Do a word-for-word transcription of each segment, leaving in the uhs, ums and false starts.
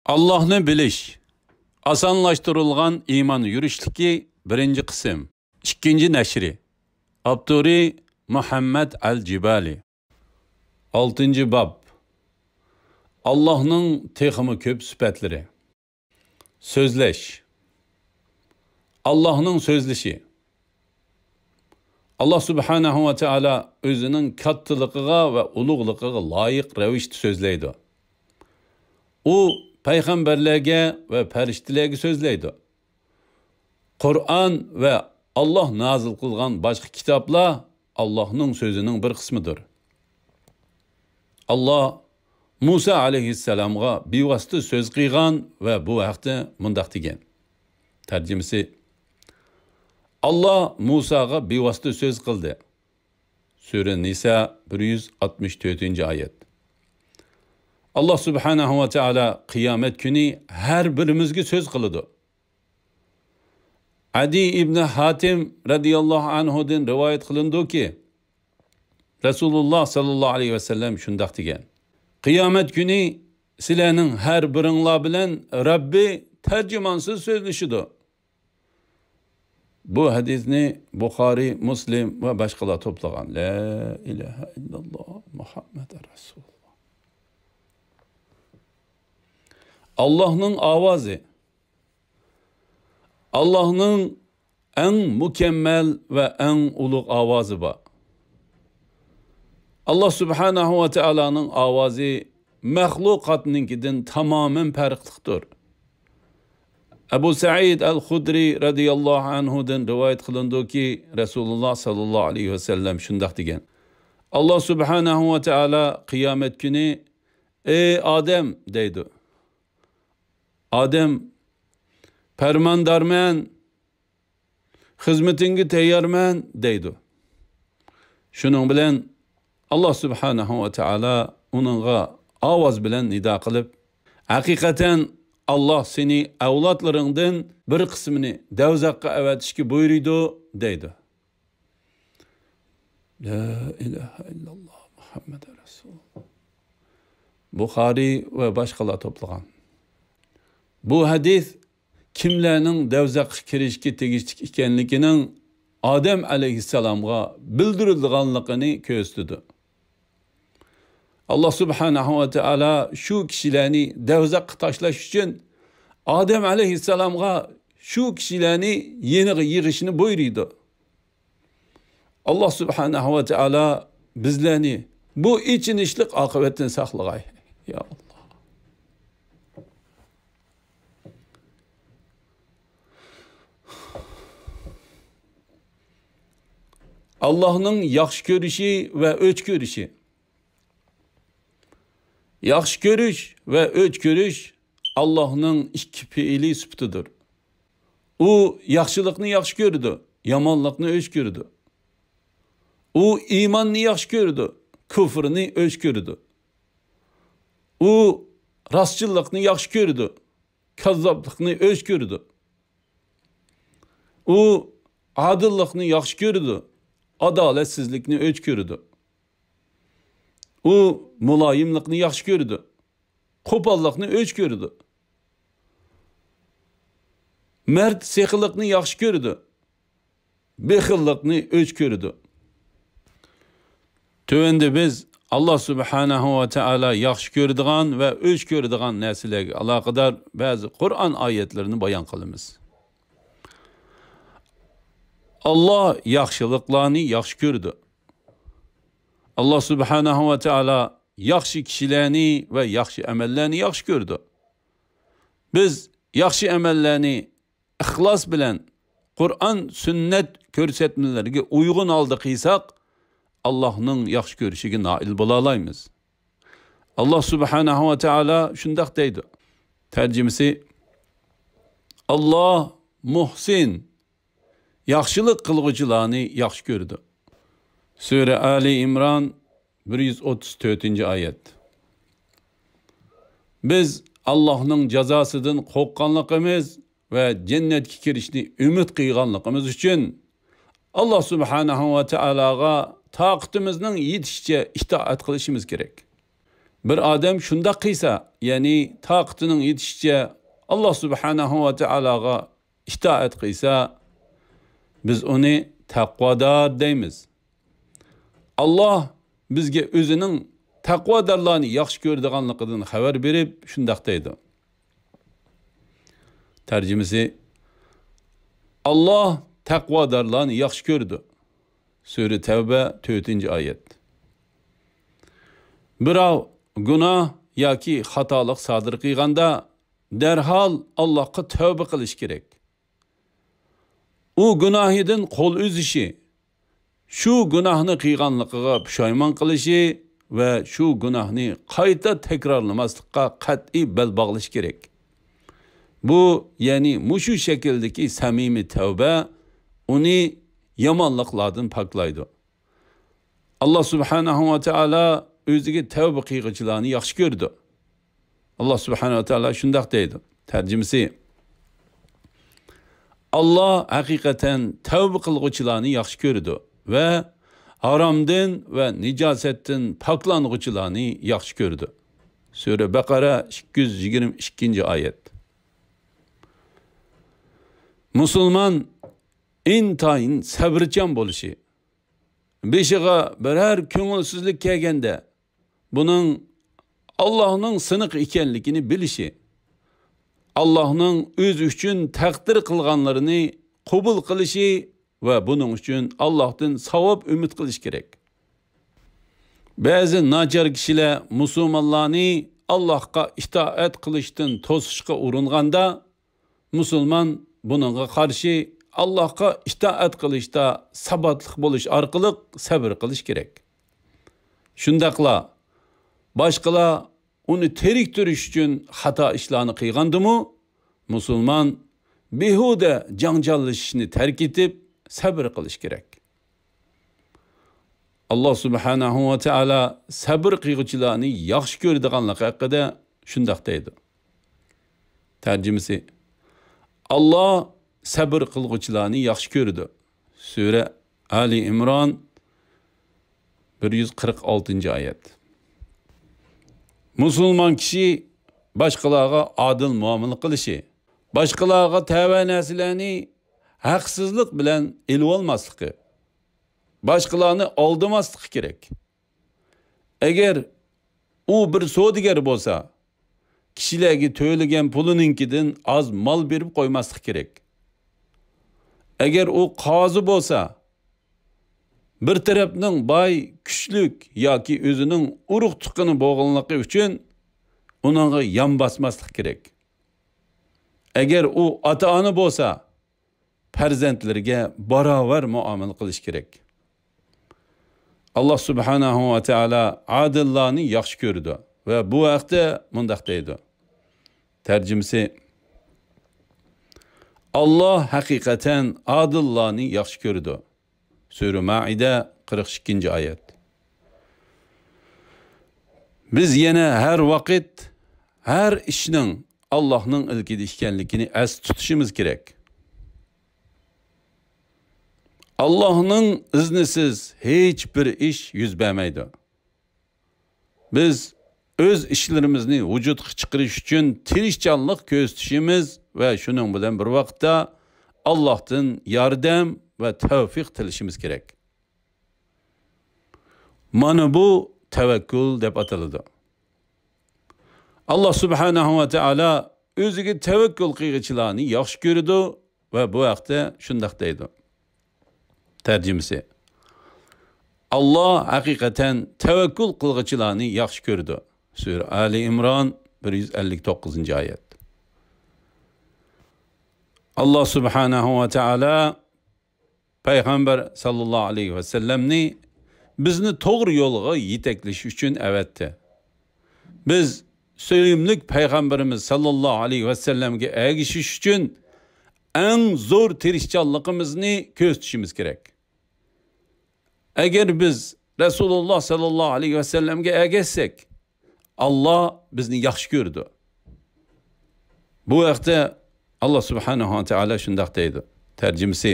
ئاللاھنى بىلىش. ئاسانلاشتۇرۇلغان ئىمان يۈرۈشلۈكى، بىرىنچى قىسىم. ئىككىنچى نەشرى. ئاپتورى مۇھەممەد ئەل جىبالى. ئالتىنچى باب. ئاللاھنىڭ تېخىمۇ كۆپ سۈپەتلىرى. سۆزلەش. ئاللاھنىڭ سۆزلىشى. ئاللاھ سۇبھانەھۇ ۋە تائالا ئۆزىنىڭ كاتتىلىقىغا ۋە ئۇلۇغلۇقىغا لايىق رەۋىشتە سۆزلەيدۇ. ئۇ پەيغەمبەرلەرگە ۋە پەرىشتىلەرگە سۆزلەيدۇ. قۇرئان ۋە ئاللاھ نازىل قىلغان باشقا كىتابلار ئاللاھنىڭ سۆزىنىڭ بىر قىسمىدۇر. ئاللاھ مۇسا ئەلەيھىسسالامغا بىۋاسىتە سۆز قىلغان ۋە بۇ ھەقتە مۇنداق دېگەن. تەرجىمىسى: ئاللاھ مۇساغا بىۋاسىتە سۆز قىلدى. سۈرە نىسا، بىر يۈز ئاتمىش تۆتىنچى ئايەت. ئاللاھ سۇبھانەھۇ ۋە تائالا قىيامەت كۈنى ھەر بىرىمىزگە سۆز قىلىدۇ. ئەدى ئىبنى ھاتىم رەزىياللاھۇ ئەنھۇدىن رىۋايەت قىلىنىدۇكى، رەسۇلۇللاھ ساللاللاھۇ ئەلەيھى ۋەسەللەم شۇنداق دېگەن: قىيامەت كۈنى سىلەرنىڭ ھەر بىرىڭلار بىلەن رەببى تەرجىمانسىز سۆزلىشىدۇ. بۇ ھەدىسنى بۇخارىي، مۇسلىم ۋە باشقىلار توپلىغان. لا ئىلاھە ئىللاللاھ، مۇھەممەد رەسۇلۇللاھ. ئاللاھنىڭ ئاۋازى. ئاللاھنىڭ ئەڭ مۇكەممەل ۋە ئەڭ ئۇلۇغ ئاۋازى بار. ئاللاھ سۇبھانەھۇ ۋە تائالانىڭ ئاۋازى مەخلۇقاتنىڭكىدىن تامامەن پەرقلىقتۇر. ئەبۇ سەئىد ئەل خۇدرى رەزىياللاھۇ ئەنھۇدىن رىۋايەت قىلىنىدۇكى، رەسۇلۇللاھ ساللاللاھۇ ئەلەيھى ۋەسەللەم شۇنداق دېگەن: ئاللاھ سۇبھانەھۇ ۋە تائالا قىيامەت كۈنى، ئەي ئادەم، دەيدۇ. ئادەم، پەرماندارمەن، خىزمىتىڭگە تەييارمەن، دەيدۇ. شۇنىڭ بىلەن ئاللاھ سۇبھانەھۇ ۋە تائالا ئۇنىڭغا ئاۋاز بىلەن نىدا قىلىپ، ھەقىقەتەن ئاللاھ سېنى ئەۋلادلىرىڭدىن بىر قىسمىنى دەۋزەخقە ئەۋەتىشكە بۇيرۇيدۇ، دەيدۇ. لا ئىلاھە ئىللاللاھ، مۇھەممەد رەسۇلۇللاھ. بۇخارىي ۋە باشقىلار توپلىغان. بۇ ھەدىس كىملەرنىڭ دەۋزەخكە كىرىشكە تېگىشلىك ئىكەنلىكىنىڭ ئادەم ئەلەيھىسسالامغا بىلدۈرۈلىدىغانلىقىنى كۆرسىتىدۇ. ئاللاھ سۇبھانەھۇ ۋە تائالا شۇ كىشىلەرنى دەۋزەخكە تاشلاش ئۈچۈن ئادەم ئەلەيھىسسالامغا شۇ كىشىلەرنى يېنىغا يىغىشنى بۇيرۇيدۇ. ئاللاھ سۇبھانەھۇ ۋە تائالا بىزلەرنى بۇ ئېچىنىشلىق ئاقىۋەتتىن ساقلىغاي. يا ئاللاھ. ئاللاھنىڭ ياخشى كۆرۈشى ۋە ئۆچ كۆرۈشى. ياخشى كۆرۈش ۋە ئۆچ كۆرۈش ئاللاھنىڭ ئىككى پېئىلى سۈپىتىدۇر. ئۇ ياخشىلىقنى ياخشى كۆرىدۇ، يامانلىقنى ئۆچ كۆرىدۇ. ئۇ ئىماننى ياخشى كۆرىدۇ، كۇفرنى ئۆچ كۆرىدۇ. ئۇ راستچىللىقنى ياخشى كۆرىدۇ، كاززاپلىقنى ئۆچ كۆرىدۇ. ئۇ ئادىللىقنى ياخشى كۆرىدۇ، ئادالەتسىزلىكنى ئۆچ كۆرىدۇ. ئۇ مۇلايىملىقنى ياخشى كۆرىدۇ، قوپاللىقنى ئۆچ كۆرىدۇ. مەرد سېخىللىقنى ياخشى كۆرىدۇ، بېخىللىقنى ئۆچ كۆرىدۇ. تۆۋەندە بىز ئاللاھ سۇبھانەھۇ ۋە تائالا ياخشى كۆرىدىغان ۋە ئۆچ كۆرىدىغان نەرسىلەرگە ئالاقىدار بەزى قۇرئان ئايەتلىرىنى بايان قىلىمىز. ئاللاھ ياخشىلىقلارنى ياخشى كۆرىدۇ. ئاللاھ سۇبھانەھۇ ۋە تائالا ياخشى كىشىلەرنى ۋە ياخشى ئەمەللەرنى ياخشى كۆرىدۇ. بىز ياخشى ئەمەللەرنى ئىخلاس بىلەن، قۇرئان، سۈننەت كۆرسەتمىلىرىگە ئۇيغۇن ھالدا قىلساق، ئاللاھنىڭ ياخشى كۆرۈشىگە نائىل بولالايمىز. ئاللاھ سۇبھانەھۇ ۋە تائالا شۇنداق دەيدۇ. تەرجىمىسى: ئاللاھ مۇھسىن، ياخشىلىق قىلغۇچىلارنى ياخشى كۆرىدۇ. سۈرە ئالى ئىمران، بىر يۈز ئوتتۇز تۆتىنچى ئايەت. بىز ئاللاھنىڭ جازاسىدىن قورققانلىقىمىز ۋە جەننەتكە كىرىشنى ئۈمىد قىلغانلىقىمىز ئۈچۈن، ئاللاھ سۇبھانەھۇ ۋە تائالاغا تاقىتىمىزنىڭ يېتىشىچە ئىتائەت قىلىشىمىز كېرەك. بىر ئادەم شۇنداق قىلسا، يەنى تاقىتىنىڭ يېتىشىچە ئاللا سۇبھانەھۇ ۋە تائالاغا ئىتائەت قىلسا، بىز ئۇنى تەقۋادار دەيمىز. ئاللا بىزگە ئۆزىنىڭ تەقۋادارلارنى ياخشى كۆرىدىغانلىقىدىن خەۋەر بېرىپ شۇنداق دەيدۇ. تەرجىمىسى، ئاللا تەقۋادارلارنى ياخشى كۆرىدۇ. سۈرە تەۋبە، تۆتىنچى ئايەت. بىراۋ گۇناھ ياكى خاتالىق سادىر قىلغاندا، دەرھال ئاللاھقا تەۋبە قىلىش كېرەك. ئۇ گۇناھىدىن قول ئۈزۈشى، شۇ گۇناھنى قىلغانلىقىغا پۇشايمان قىلىشى ۋە شۇ گۇناھنى قايتا تەكرارلىماسلىققا قەتئىي بەل باغلىشى كېرەك. بۇ، يەنى مۇشۇ شەكىلدىكى سەمىمىي تەۋبە ئۇنى يامانلىقلاردىن پاكلايدۇ. ئاللا سۇبھانەھۇ ۋە تائالا ئۆزىگە تەۋبە قىلغۇچىلارنى ياخشى كۆرىدۇ. ئاللا سۇبھانەھۇ ۋە تائالا شۇنداق دەيدۇ. تەرجىمىسى، ئاللا ھەقىقەتەن تەۋبە قىلغۇچىلارنى ياخشى كۆرىدۇ ۋە ھارامدىن ۋە نىجاسەتتىن پاكلانغۇچىلارنى ياخشى كۆرىدۇ. سۈرە بەقەرە، ئىككى يۈز يىگىرمە ئىككىنچى ئايەت. مۇسۇلمان ئىنتايىن سەۋرچان بولۇشى، بېشىغا بىرەر كۆڭۈلسىزلىك كەلگەندە، بۇنىڭ ئاللاھنىڭ سىنىقى ئىكەنلىكىنى بىلىشى، ئاللاھنىڭ ئۆزى ئۈچۈن تەقدىر قىلغانلىرىنى قوبۇل قىلىشى ۋە بۇنىڭ ئۈچۈن ئاللاھتىن ساۋاب ئۈمىد قىلىش كېرەك. بەزى ناچار كىشىلەر مۇسۇلمانلارنى ئاللاھقا ئىتائەت قىلىشتىن توسۇشقا ئۇرۇنغاندا، مۇسۇلمان بۇنىڭغا قارشى ئاللاھقا ئىتائەت قىلىشتا ساباتلىق بولۇش ئارقىلىق سەۋر قىلىش كېرەك. شۇنداقلا باشقىلار ئۇنى تېرىكتۈرۈش ئۈچۈن خاتا ئىشلارنى قىلغاندىمۇ، مۇسۇلمان بىھۇدە جاڭجاللىشىشنى تەرك ئېتىپ، سەۋر قىلىش كېرەك. ئاللا سۇبھانەھۇ ۋە تائالا سەبر قىلغۇچىلارنى ياخشى كۆرىدىغانلىقى ھەققىدە شۇنداق دەيدۇ. تەرجىمىسى، ئاللا سەبر قىلغۇچىلارنى ياخشى كۆرىدۇ. سۈرە ئالى ئىمران، بىر يۈز قىرىق ئالتىنچى ئايەت. مۇسۇلمان كىشى باشقىلارغا ئادىل مۇئامىلە قىلىشى، باشقىلارغا تەۋە نەرسىلەرنى ھەقسىزلىق بىلەن ئېلىۋالماسلىقى، باشقىلارنى ئالدىماسلىقى كېرەك. ئەگەر ئۇ بىر سودىگەر بولسا، كىشىلەرگە تۆلىگەن پۇلىنىڭكىدىن ئاز مال بېرىپ قويماسلىق كېرەك. ئەگەر ئۇ قازى بولسا، بىر تەرەپنىڭ باي، كۈچلۈك ياكى ئۆزىنىڭ ئۇرۇق-تۇغقىنى بولغانلىقى ئۈچۈن ئۇنىڭغا يان باسماسلىق كېرەك. ئەگەر ئۇ ئاتا-ئانا بولسا، پەرزەنتلىرىگە باراۋەر مۇئامىلە قىلىش كېرەك. ئاللا سۇبھانەھۇ ۋە تائالا ئادىللارنى ياخشى كۆرىدۇ ۋە بۇ ھەقتە مۇنداق دەيدۇ. تەرجىمىسى، ئاللا ھەقىقەتەن ئادىللارنى ياخشى كۆرىدۇ. سۈرە مائىدە، قىرىق ئىككىنچى ئايەت. بىز يەنە ھەر ۋاقىت ھەر ئىشنىڭ ئاللاھنىڭ ئىلكىدە ئىكەنلىكىنى ئەستە تۇتۇشىمىز كېرەك. ئاللاھنىڭ ئىزنىسىز ھېچ بىر ئىش يۈز بەرمەيدۇ. بىز ئۆز ئىشلىرىمىزنى ۋۇجۇدقا چىقىرىش ئۈچۈن تىرىشچانلىق كۆرسىتىشىمىز ۋە شۇنىڭ بىلەن بىر ۋاقىتتا ئاللاھتىن ياردەم ۋە تەۋفىق تىلىشىمىز كېرەك. مانا بۇ تەۋەككۈل دەپ ئاتىلىدۇ. ئاللا سۇبھانەھۇ ۋە تائالا ئۆزىگە تەۋەككۈل قىلغۇچىلارنى ياخشى كۆرىدۇ ۋە بۇ ھەقتە شۇنداق دەيدۇ. تەرجىمىسى، ئاللا ھەقىقەتەن تەۋەككۈل قىلغۇچىلارنى ياخشى كۆرىدۇ. سۈرە ئالى ئىمران، بىر يۈز ئەللىك توققۇزىنچى ئايەت. ئاللا سۇبھانەھۇ ۋە تائالا پەيغەمبەر ساللاللاھۇ ئەلەيھى ۋەسەللەمنى بىزنى توغرا يولغا يېتەكلىشى ئۈچۈن ئەۋەتتى. بىز سۆيۈملۈك پەيغەمبىرىمىز ساللاللاھۇ ئەلەيھى ۋەسەللەمگە ئەگىشىش ئۈچۈن ئەڭ زور تىرىشچانلىقىمىزنى كۆرسىتىشىمىز كېرەك. ئەگەر بىز رەسۇلۇللا ساللاللاھۇ ئەلەيھى ۋەسەللەمگە ئەگەشسەك، ئاللا بىزنى ياخشى كۆرىدۇ. بۇ ھەقتە ئاللا سۇبھانەھۇ ۋە تائالا شۇنداق دەيدۇ. تەرجىمىسى،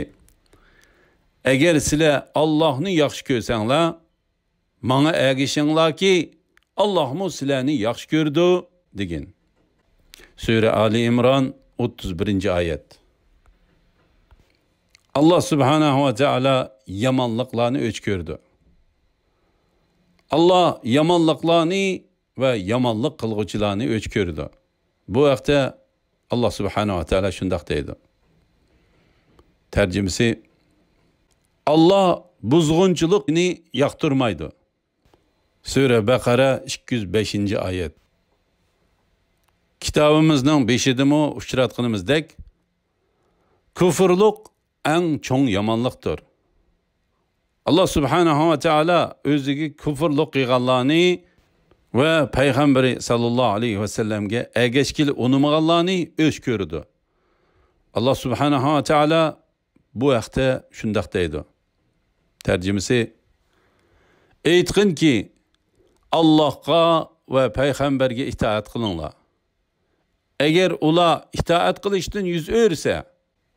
ئەگەر سىلەر ئاللاھنى ياخشى كۆرسەڭلار، ماڭا ئەگىشىڭلاركى، ئاللاھمۇ سىلەرنى ياخشى كۆرىدۇ، دېگىن. سۈرە ئالى ئىمران، ئوتتۇز بىرىنچى ئايەت. ئاللاھ سۇبھانەھۇ ۋە تائالا يامانلىقلارنى ئۆچ كۆرىدۇ. ئاللاھ يامانلىقلارنى ۋە يامانلىق قىلغۇچىلارنى ئۆچ كۆرىدۇ. بۇ ھەقتە ئاللاھ سۇبھانەھۇ ۋە تائالا شۇنداق دەيدۇ. تەرجىمىسى: ئاللاھ بۇزغۇنچىلىقنى ياقتۇرمايدۇ. سۈرە بەقەرە، ئىككى يۈز بەشىنچى ئايەت. كىتابىمىزنىڭ بېشىدىمۇ ئۇچراتقىنىمىزدەك، كۇفرلۇق ئەڭ چوڭ يامانلىقتۇر. ئاللاھ سۇبھانەھۇ ۋە تائالا ئۆزىگە كۇفرلۇق قىلغانلارنى ۋە پەيغەمبىرى ساللاللاھۇ ئەلەيھى ۋەسەللەمگە ئەگەشكىلى ئۇنىمىغانلارنى ئۆچ كۆرىدۇ. ئاللاھ سۇبھانەھۇ ۋە تائالا بۇ ھەقتە شۇنداق دەيدۇ. تەرجىمىسى: ئېيتقىنكى، ئاللاھقا ۋە پەيغەمبەرگە ئىتائەت قىلىڭلار. ئەگەر ئۇلار ئىتائەت قىلىشتىن يۈز ئۆرۈسە،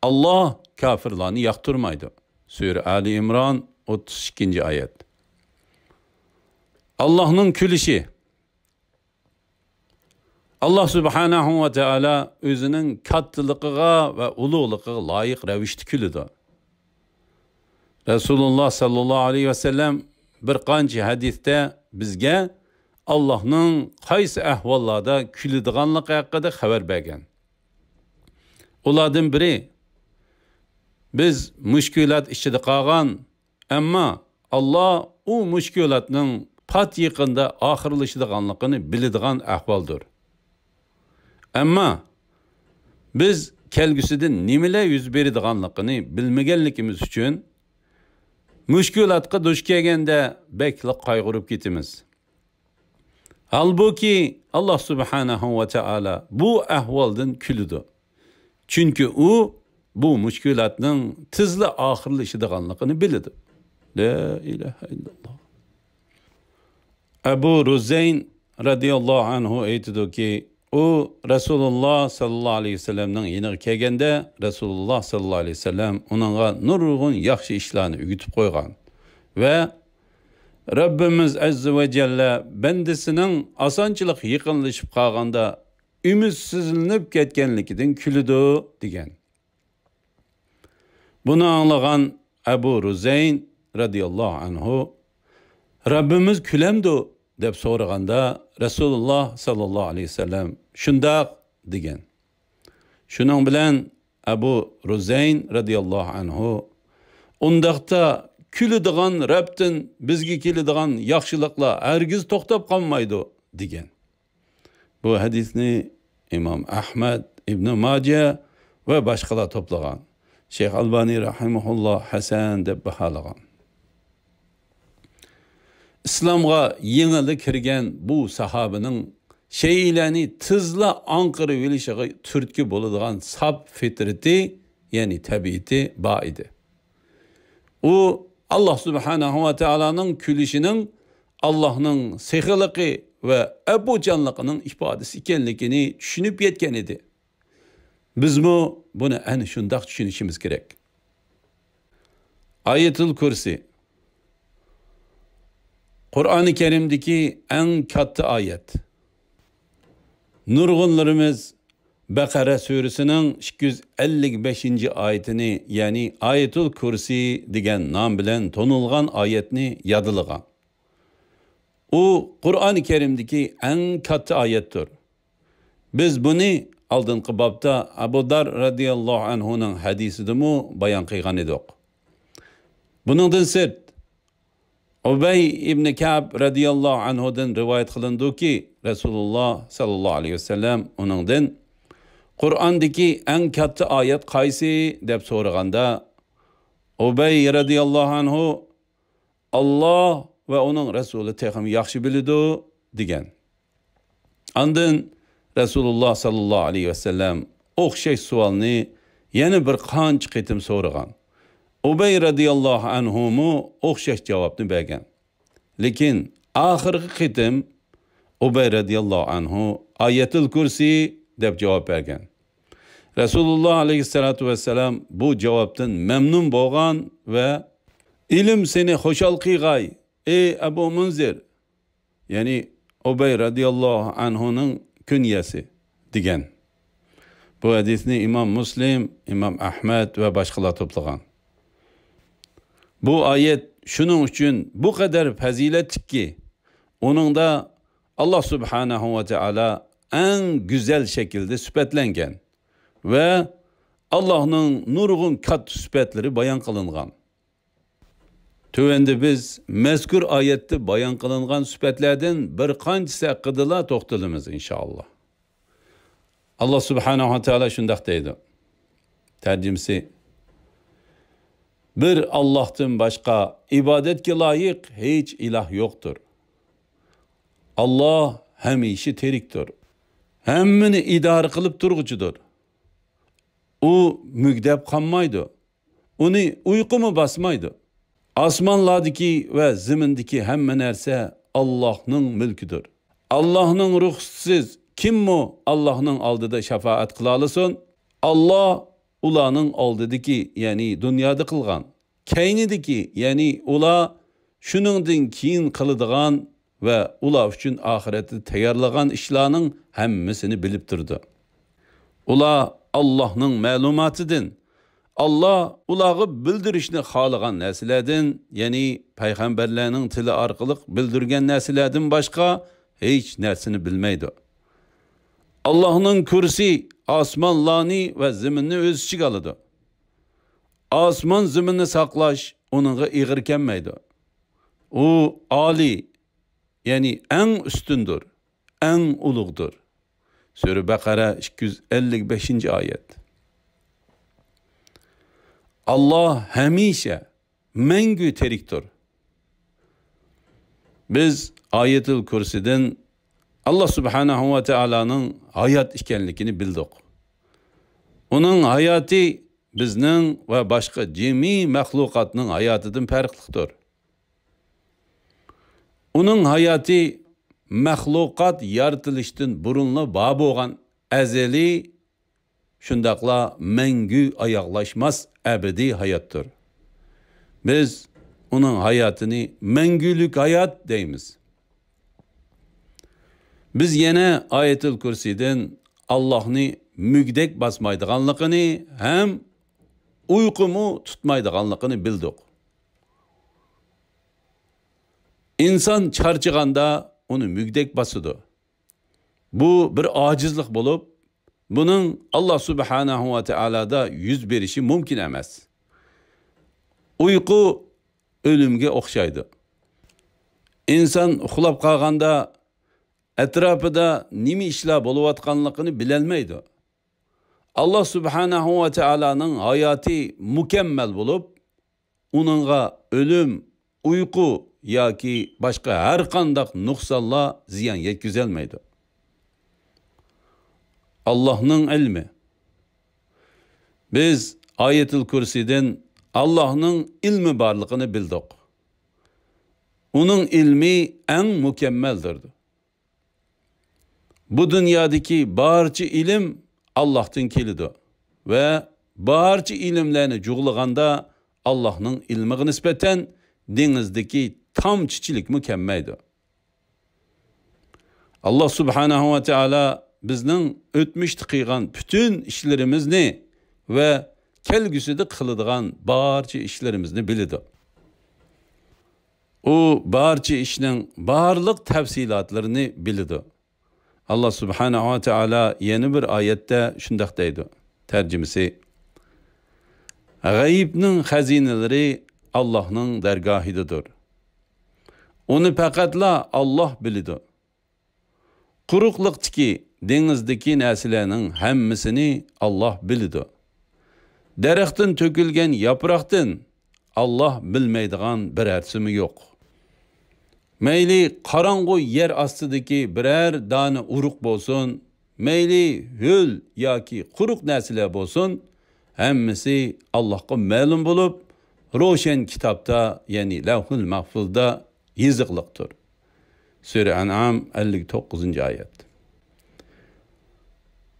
ئاللاھ كاپىرلارنى ياقتۇرمايدۇ. سۈرە ئالى ئىمران، ئوتتۇز ئىككىنچى ئايەت. ئاللاھنىڭ كۈلۈشى. ئاللاھ سۇبھانەھۇ ۋە تائالا ئۆزىنىڭ كاتتىلىقىغا ۋە ئۇلۇغلۇقىغا لايىق رەۋىشتە كۈلىدۇ. رەسۇلۇللاھ ساللاللاھۇ ئەلەيھى ۋەسەللەم بىر قانچە ھەدىستە بىزگە ئاللاھنىڭ قايسى ئەھۋاللاردا كۈلىدىغانلىقى ھەققىدە خەۋەر بەرگەن. ئۇلاردىن بىرى، بىز مۈشكۈلات ئىچىدە قالغان، ئەمما ئاللاھ ئۇ مۈشكۈلاتنىڭ پات يېقىندا ئاخىرلىشىدىغانلىقىنى بىلىدىغان ئەھۋالدۇر. ئەمما بىز كەلگۈسىدە نېمىلەر يۈز بېرىدىغانلىقىنى بىلمىگەنلىكىمىز ئۈچۈن، مۈشكۈلاتقا دۇچ كەلگەندە بەكلا قايغۇرۇپ كېتىمىز. ھالبۇكى، ئاللاھ سۇبھانەھۇ ۋە تائالا بۇ ئەھۋالدىن كۈلىدۇ. چۈنكى ئۇ بۇ مۈشكۈلاتنىڭ تېزلا ئاخىرلىشىدىغانلىقىنى بىلىدۇ. لا ئىلاھە ئىللاللاھ. ئەبۇ رۇزەين رەزىياللاھۇ ئەنھۇ ئېيتىدۇكى، ئۇ رەسۇلۇللاھ ساللاللاھۇ ئەلەيھى ۋەسەللەمنىڭ يېنىغا كەلگەندە، رەسۇلۇللاھ ساللاللاھۇ ئەلەيھى ۋەسەللەم ئۇنىڭغا نۇرغۇن ياخشى ئىشلارنى ئۆگىتىپ قويغان ۋە رەببىمىز ئەززە ۋە جەللە بەندىسىنىڭ ئاسانچىلىق يېقىنلىشىپ قالغاندا ئۈمىدسىزلىنىپ كەتكەنلىكىدىن كۈلىدۇ، دېگەن. بۇنى ئاڭلىغان ئەبۇ رۇزەين رەزىياللاھۇ ئەنھۇ، رەببىمىز كۈلەمدۇ؟ دەپ سورىغاندا، رەسۇلۇللاھ ساللاللاھۇ ئەلەيھى ۋەسەللەم شۇنداق، دېگەن. شۇنىڭ بىلەن ئەبۇ رۇزەين رەزىياللاھۇ ئەنھۇ، ئۇنداقتا كۈلىدىغان رەبتىن بىزگە كېلىدىغان ياخشىلىقلار ھەرگىز توختاپ قالمايدۇ، دېگەن. بۇ ھەدىسنى ئىمام ئەھمەد، ئىبنى ماجە ۋە باشقىلار توپلىغان. شەيخ ئەلبانى رەھىمەھۇللاھ ھەسەن دەپ باھالىغان. ئىسلامغا يېڭىلا كىرگەن بۇ ساھابىنىڭ شەيئىلەرنى تېزلا ئاڭقىرىۋېلىشىغا تۈرتكە بولىدىغان ساپ فىترىتى، يەنى تەبىئىتى بار ئىدى. ئۇ ئاللاھ سۇبھانەھۇ ۋە تائالانىڭ كۈلۈشىنىڭ ئاللاھنىڭ سېخىلىقى ۋە ئەپۇچانلىقىنىڭ ئىپادىسى ئىكەنلىكىنى چۈشىنىپ يەتكەن ئىدى. بىزمۇ بۇنى ئەنە شۇنداق چۈشىنىشىمىز كېرەك. ئايەتۇل كۇرسى. قۇرئانى كەرىمدىكى ئەڭ كاتتا ئايەت. نۇرغۇنلىرىمىز بەقەرە سۈرىسىنىڭ ئىككى يۈز ئەللىك بەشىنچى ئايىتىنى، يەنى ئايەتۇل كۇرسى دېگەن نام بىلەن تونۇلغان ئايەتنى يادلىغان. ئۇ قۇرئانى كەرىمدىكى ئەڭ كاتتا ئايەتتۇر. بىز بۇنى ئالدىنقى بابتا ئەبۇ دار رەزىياللاھۇ ئەنھۇنىڭ ھەدىسىدىمۇ بايان قىلغان ئىدۇق. بۇنىڭدىن سىرت، ئۇبەي ئىبنى كەئب رەزىياللاھۇ ئەنھۇدىن رىۋايەت قىلىنىدۇكى، رەسۇلۇللاھ ساللاللاھۇ ئەلەيھى ۋەسەللەم ئۇنىڭدىن، «قۇرئاندىكى ئەڭ كاتتا ئايەت قايسى؟» دەپ سورىغاندا، ئۇبەي رەزىياللاھۇ ئەنھۇ، «ئاللاھ ۋە ئۇنىڭ رەسۇلى تېخىمۇ ياخشى بىلىدۇ» دېگەن. ئاندىن رەسۇلۇللاھ ساللاللاھۇ ئەلەيھى ۋەسەللەم ئوخشاش سوئالنى يەنە بىر قانچە قېتىم سورىغان. ئۇبەي رەزىياللاھۇ ئەنھۇمۇ ئوخشاش جاۋابنى بەرگەن. لېكىن ئاخىرقى قېتىم ئۇبەي رەزىياللاھۇ ئەنھۇ «ئايەتۇل كۇرسى» دەپ جاۋاب بەرگەن. رەسۇلۇللاھ ئەلەيھىسسالاتۇ ۋەسسالام بۇ جاۋابتىن مەمنۇن بولغان ۋە، «ئىلىم سېنى خۇشال قىلغاي، ئەي ئەبۇ مۇنزىر!» يەنى ئۇبەي رەزىياللاھۇ ئەنھۇنىڭ كۈنيەسى دېگەن. بۇ ھەدىسنى ئىمام مۇسلىم، ئىمام ئەھمەد ۋە باشقىلار توپلىغان. بۇ ئايەت شۇنىڭ ئۈچۈن بۇ قەدەر پەزىلەتلىككى، ئۇنىڭدا ئاللا سۇبھانەھۇ ۋە تائالا ئەڭ گۈزەل شەكىلدە سۈپەتلەنگەن ۋە ئاللانىڭ نۇرغۇن كاتتا سۈپەتلىرى بايان قىلىنغان. تۆۋەندە بىز مەزكۇر ئايەتتە بايان قىلىنغان سۈپەتلەردىن بىر قانچىسى ھەققىدىلا توختىلىمىز، ئىنشائاللا. ئاللا سۇبھانەھۇ ۋە تائالا شۇنداق دەيدۇ. تەرجىمىسى: بىر ئاللاھتىن باشقا ئىبادەتكە لايىق ھېچ ئىلاھ يوقتۇر. ئاللا ھەمىشە تىرىكتۇر. ھەممىنى ئىدارە قىلىپ تۇرغۇچىدۇر. ئۇ مۈگدەپ قالمايدۇ. ئۇنى ئۇيقۇمۇ باسمايدۇ. ئاسمانلاردىكى ۋە زېمىندىكى ھەممە نەرسە ئاللاھنىڭ مۈلكىدۇر. ئاللاھنىڭ رۇخسىتىسىز كىممۇ ئاللاھنىڭ ئالدىدا شاپائەت قىلالىسۇن؟ ئاللا ئۇلارنىڭ ئالدىدىكى، يەنى دۇنيادا قىلغان، كەينىدىكى، يەنى ئۇلار شۇنىڭدىن كېيىن قىلىدىغان ۋە ئۇلار ئۈچۈن ئاخىرەتتە تەييارلىغان ئىشلارنىڭ ھەممىسىنى بىلىپ تۇرىدۇ. ئۇلار ئاللاھنىڭ مەلۇماتىدىن، ئاللا ئۇلارغا بىلدۈرۈشنى خالىغان نەرسىلەردىن، يەنى پەيغەمبەرلەرنىڭ تىلى ئارقىلىق بىلدۈرگەن نەرسىلەردىن باشقا ھېچ نەرسىنى بىلمەيدۇ. ئاللاھنىڭ كۇرسى ئاسمانلارنى ۋە زېمىننى ئۆز ئىچىگە ئالىدۇ. ئاسمان زېمىننى ساقلاش ئۇنىڭغا ئېغىر كەلمەيدۇ. ئۇ ئالىي، يەنى ئەڭ ئۈستۈندۇر، ئەڭ ئۇلۇغدۇر. سۈرە بەقەرە، ئىككى يۈز ئەللىك بەشىنچى ئايەت. ئاللا ھەمىشە، مەڭگۈ تىرىكتۇر. بىز ئايەتۇل كۇرسىدىن ئاللا سۇبھانەھۇ ۋە تائالانىڭ ھايات ئىكەنلىكىنى بىلدۇق. ئۇنىڭ ھاياتى بىزنىڭ ۋە باشقا جىمى مەخلۇقاتنىڭ ھاياتىدىن پەرقلىقتۇر. ئۇنىڭ ھاياتى مەخلۇقات يارىتىلىشتىن بۇرۇنلا بار بولغان ئەزەلىي، شۇنداقلا مەڭگۈ ئاياغلاشماس ئەبەدىي ھاياتتۇر. بىز ئۇنىڭ ھاياتىنى مەڭگۈلۈك ھايات دەيمىز. بىز يەنە ئايەتۇل كۇرسىدىن ئاللاھنى مۈگدەك باسمايدىغانلىقىنى ھەم ئۇيقۇمۇ تۇتمايدىغانلىقىنى بىلدۇق. ئىنسان چارچىغاندا ئۇنى مۈگدەك باسىدۇ. بۇ بىر ئاجىزلىق بولۇپ، بۇنىڭ ئاللا سۇبھانەھۇ ۋە تائالادا يۈز بېرىشى مۇمكىن ئەمەس. ئۇيقۇ ئۆلۈمگە ئوخشايدۇ. ئىنسان ئۇخلاپ قالغاندا ئەتراپىدا نېمە ئىشلار بولۇۋاتقانلىقىنى بىلەلمەيدۇ. ئاللا سۇبھانەھۇ ۋە تائالانىڭ ھاياتى مۇكەممەل بولۇپ، ئۇنىڭغا ئۆلۈم، ئۇيقۇ ياكى باشقا ھەر قانداق نۇقسانلار زىيان يەتكۈزەلمەيدۇ. ئاللاھنىڭ ئىلمى. بىز ئايەتۇل كۇرسىدىن ئاللاھنىڭ ئىلمى بارلىقىنى بىلدۇق. ئۇنىڭ ئىلمى ئەڭ مۇكەممەلدۇر. بۇ دۇنيادىكى بارچە ئىلىم ئاللاھتىن كېلىدۇ ۋە بارچە ئىلىملەرنى جۇغلىغاندا ئاللاھنىڭ ئىلمىغا نىسبەتەن دېڭىزدىكى تامچىچىلىكمۇ كەممەيدۇ. ئاللا سۇبھانەھۇ ۋە تائالا بىزنىڭ ئۆتمۈشتە قىلغان پۈتۈن ئىشلىرىمىزنى ۋە كەلگۈسىدە قىلىدىغان بارچە ئىشلىرىمىزنى بىلىدۇ. ئۇ بارچە ئىشنىڭ بارلىق تەپسىلاتلىرىنى بىلىدۇ. ئاللا سۇبھانەھۇ ۋە تائالا يەنە بىر ئايەتتە شۇنداق دەيدۇ. تەرجىمىسى: غەيىبنىڭ خەزىنىلىرى ئاللاھنىڭ دەرگاھىدىدۇر. ئۇنى پەقەتلا ئاللاھ بىلىدۇ. قۇرۇقلۇقتىكى، دېڭىزدىكى نەرسىلەرنىڭ ھەممىسىنى ئاللاھ بىلىدۇ. دەرەختىن تۆكۈلگەن ياپراقتىن ئاللاھ بىلمەيدىغان بىرەرسىمۇ يوق. مەيلى قاراڭغۇ يەر ئاستىدىكى بىرەر دانە ئۇرۇق بولسۇن، مەيلى ھۆل ياكى قۇرۇق نەرسىلەر بولسۇن، ھەممىسى ئاللاھقا مەلۇم بولۇپ، روشەن كىتابتا، يەنى لەۋھۇل مەھفۇزدا يېزىقلىقتۇر. سۈرە ئەنئام، ئەللىك توققۇزىنچى ئايەت.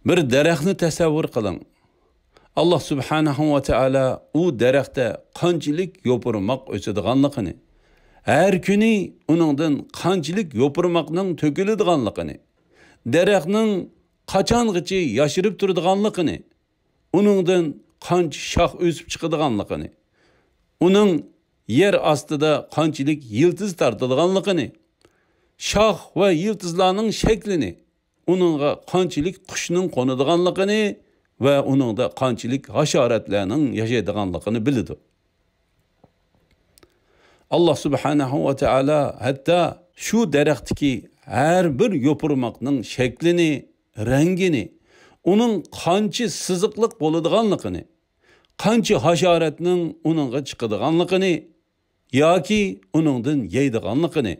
بىر دەرەخنى تەسەۋۋۇر قىلىڭ. ئاللا سۇبھانەھۇ ۋە تائالا ئۇ دەرەختە قانچىلىك يوپۇرماق ئۆسىدىغانلىقىنى، ھەر كۈنى ئۇنىڭدىن قانچىلىك يوپۇرماقنىڭ تۆكۈلىدىغانلىقىنى، دەرەخنىڭ قاچانغىچە ياشىرىپ تۇرىدىغانلىقىنى، ئۇنىڭدىن قانچە شاخ ئۆسۈپ چىقىدىغانلىقىنى، ئۇنىڭ يەر ئاستىدا قانچىلىك يىلتىز تارتىدىغانلىقىنى، شاخ ۋە يىلتىزلارنىڭ شەكلىنى، ئۇنىڭغا قانچىلىك قۇشنىڭ قونىدىغانلىقىنى ۋە ئۇنىڭدا قانچىلىك ھاشاراتلارنىڭ ياشايدىغانلىقىنى بىلىدۇ. ئاللا سۇبھانەھۇ ۋە تائالا ھەتتا شۇ دەرەختىكى ھەر بىر يوپۇرماقنىڭ شەكلىنى، رەڭگىنى، ئۇنىڭ قانچە سىزىقلىق بولىدىغانلىقىنى، قانچە ھاشاراتنىڭ ئۇنىڭغا چىقىدىغانلىقىنى ياكى ئۇنىڭدىن يەيدىغانلىقىنى،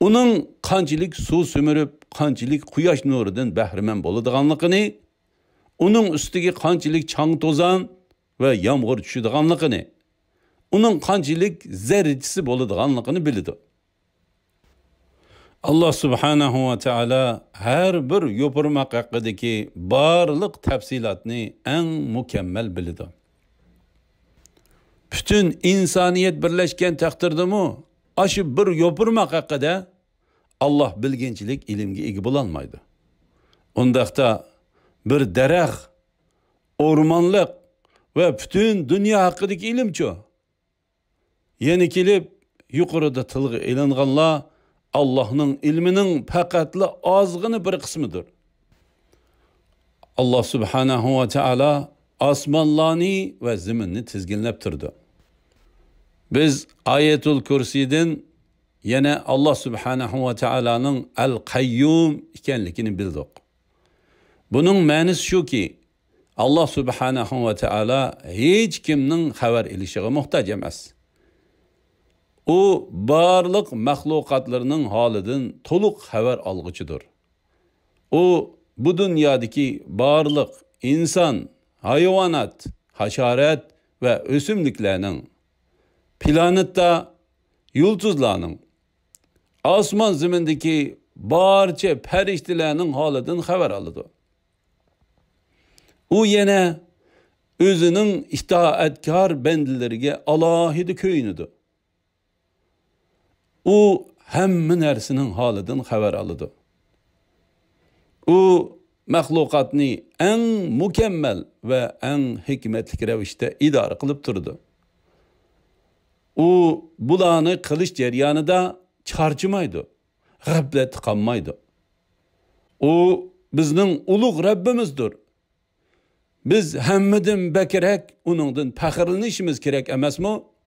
ئۇنىڭ قانچىلىك سۇ سۈمۈرۈپ، قانچىلىك قۇياش نۇرىدىن بەھرىمەن بولىدىغانلىقىنى، ئۇنىڭ ئۈستىگە قانچىلىك چاڭ-توزان ۋە يامغۇر چۈشىدىغانلىقىنى، ئۇنىڭ قانچىلىك زەررىچىسى بولىدىغانلىقىنى بىلىدۇ. ئاللا سۇبھانەھۇ ۋە تائالا ھەر بىر يوپۇرماق ھەققىدىكى بارلىق تەپسىلاتنى ئەڭ مۇكەممەل بىلىدۇ. پۈتۈن ئىنسانىيەت بىرلەشكەن تەقدىردىمۇ، ئاشۇ بىر يوپۇرماق ھەققىدە ئاللا بىلگۈنچىلىك ئىلىمگە ئىگە بولالمايدۇ. ئۇنداقتا بىر دەرەخ، ئورمانلىق ۋە پۈتۈن دۇنيا ھەققىدىكى ئىلىمچۇ؟ يەنە كېلىپ، يۇقىرىدا تىلغا ئېلىنغانلار ئاللانىڭ ئىلمىنىڭ پەقەتلا ئازغىنە بىر قىسمىدۇر. ئاللا سۇبھانەھۇ ۋە تائالا ئاسمانلارنى ۋە زېمىننى تىزگىنلەپ تۇرىدۇ. بىز ئايەتۇل كۇرسىدىن يەنە ئاللا سۇبھانەھۇ ۋە تائالانىڭ ئەل قەييۇم ئىكەنلىكىنى بىلدۇق. بۇنىڭ مەنىسى شۇكى، ئاللا سۇبھانەھۇ ۋە تائالا ھېچ كىمنىڭ خەۋەر ئېلىشىغا موھتاج ئەمەس. ئۇ بارلىق مەخلۇقاتلىرىنىڭ ھالىدىن تولۇق خەۋەر ئالغۇچىدۇر. ئۇ بۇ دۇنيادىكى بارلىق ئىنسان، ھايۋانات، ھاشارات ۋە ئۆسۈملۈكلەرنىڭ، پلانېتا، يۇلتۇزلارنىڭ، ئاسمان زېمىندىكى بارچە پەرىشتىلەرنىڭ ھالىدىن خەۋەر ئالىدۇ. ئۇ يەنە ئۆزىنىڭ ئىتائەتكار بەندىلىرىگە ئالاھىدە كۆيۈنىدۇ. ئۇ ھەممە نەرسىنىڭ ھالىدىن خەۋەر ئالىدۇ. ئۇ مەخلۇقاتنى ئەڭ مۇكەممەل ۋە ئەڭ ھېكمەتلىك رەۋىشتە ئىدارە قىلىپ تۇرىدۇ. ئۇ بۇلارنى قىلىش جەريانىدا چارچىمايدۇ، غەپلەتتە قالمايدۇ. ئۇ بىزنىڭ ئۇلۇغ رەببىمىزدۇر. بىز ھەممىدىن بەكرەك ئۇنىڭدىن پەخىرلىنىشىمىز كېرەك ئەمەسمۇ؟